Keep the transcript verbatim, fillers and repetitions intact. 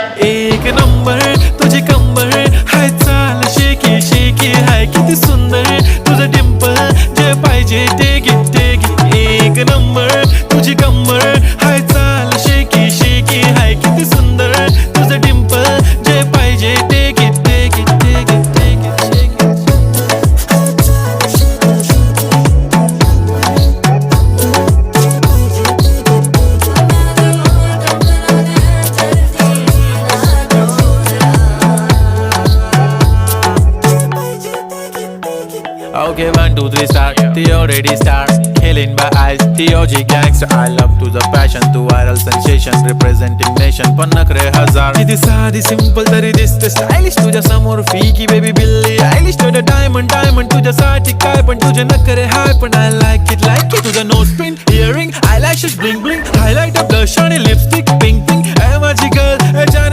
एक नंबर तुझी कंबर, हाय चाल शेकी शेकी, हाय किती सुंदर तुझं डिंपल, जे पाहिजे टेक इट टेक इट. एक नंबर तुझी कंबर, हाय चाल शेकी शेकी, हाय किती सुंदर तुझं डिंपल, जे पाहिजे take it take it take it take it. Okay, one, two, three, start. Theo ready, start. Killing by eyes. Theo G gangster. I love to the passion, to viral sensation, representing nation. पण नखरे हजार. किती साधी simple तरी दिसते stylish तुझ्या समोर, फिकी बेबी बिल्ली आयलिश. तुझं डायमंड डायमंड तुझ्यासाठी काय, पण तुझे नखरे हाय. पण I like it like it. तुझं nose pin, earring, eyelashes, bling bling, highlighter, blush आणि लिपस्टिक, पिंक पिंक. ए माझी गर्ल, ए जाने.